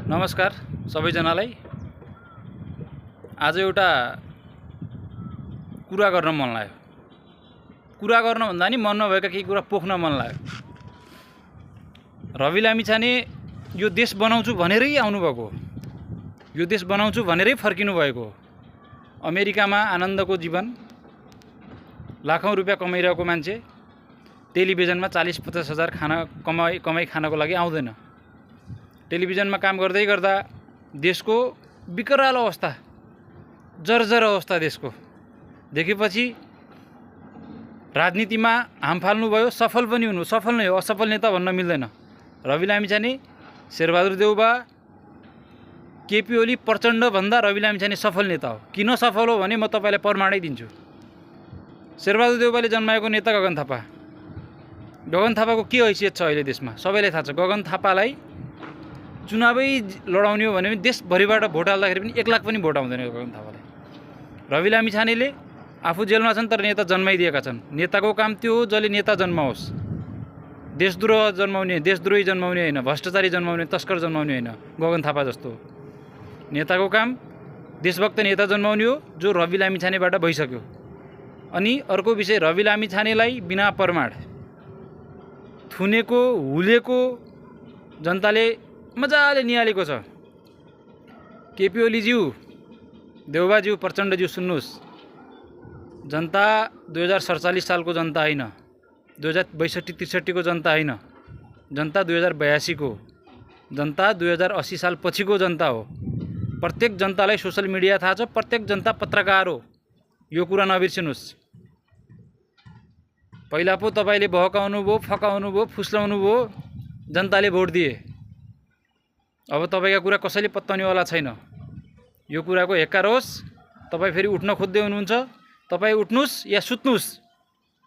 नमस्कार सबैजनालाई। आज एउटा कुरा गर्न मन लाग्यो। कुरा गर्न भन्दा नि मन नभएका केही कुरा पोख्न मन लाग्यो। रवि लामिछाने यो देश बनाउँछु भनेरै आउनुभएको, यो देश बनाउँछु भनेरै फर्किनु भएको। अमेरिकामा आनन्दको जीवन, लाखौं रुपियाँ कमाइरहेको मान्छे टेलिभिजनमा 40-50 हजार कमाई खानको लागि आउँदैन। टेलिभिजनमा काम गर्दै गर्दा देशको विकराल अवस्था, जर्जर अवस्था देशको देखेपछि राजनीतिमा हाम फाल्नुभयो। सफल पनि हुनु, सफल नै हो, असफल नेता भन्न मिल्दैन। रवि लामिछाने, शेरबहादुर देउबा, केपी ओली, प्रचण्ड भन्दा रवि लामिछाने सफल नेता हो। किन सफल हो भने म तपाईलाई प्रमाणै दिन्छु। शेरबहादुर देउबाले जन्माएको नेता गगन थापा। गगन थापाको के हैसियत छ अहिले देशमा सबैलाई थाहा छ। गगन थापालाई चुनावै लडाउने हो भने देशभरिबाट भोट हाल्दाखेरि पनि 1 लाख पनि भोट आउँदैन गगन थापालाई। रवि लामिछानेले आफू जेलमा छन् तर नेता जन्माइदिएका छन्। नेताको काम त्यो हो जसले नेता जन्माओस्। देशद्रोह जन्माउने, देशद्रोही जन्माउने होइन, भ्रष्टाचारी जन्माउने, तस्कर जन्माउने होइन। गगन थापा जस्तो नेताको काम देशभक्त नेता जन्माउने हो, जो रवि लामिछानेबाट भइसक्यो। अनि अर्को विषय, रवि लामिछानेलाई बिना प्रमाण थुनेको, हुलेको जनताले मजाले निहालेको छ। केपी ओलीज्यू, देउबाज्यू, प्रचण्डज्यू सुन्नुहोस्, जनता 2047 सालको जनता होइन, 2062-63 को जनता होइन, जनता 2082 को, जनता 2080 साल पछिको जनता हो। प्रत्येक जनतालाई सोशल मिडिया थाहा छ, प्रत्येक जनता पत्रकार हो। यो कुरा नबिर्सिनुहोस्। पहिला पो तपाईले बहकाउनु भयो, फकाउनु भयो, फुस्लाउनु भयो, जनताले भोट दिए। अब तपाईका कुरा कसैले पत्ताउनेवाला छैन। यो कुराको हेक्कार होस्। तपाई फेरि उठ्न खोज्दै हुनुहुन्छ, तपाई उठ्नुस् या सुत्नुस्।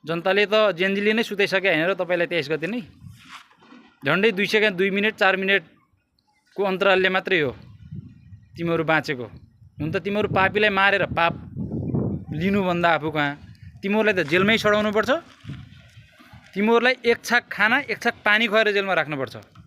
जनताले त जेनजीले नै सुताइसके हैन र तपाईलाई 23 गते नै झन्डै 2 सेकेन्ड, 2 मिनेट, 4 मिनेटको अन्तरालले मात्रै हो तिमीहरू बाँचेको। हुन त तिमीहरू पापीलाई मारेर पाप लिनु भन्दा आफू कहाँ, तिमीहरूलाई त जेलमै सडाउनु पर्छ। तिमीहरूलाई 1 छाक खाना, 1 छाक पानी खुवाएर जेलमा राख्नुपर्छ।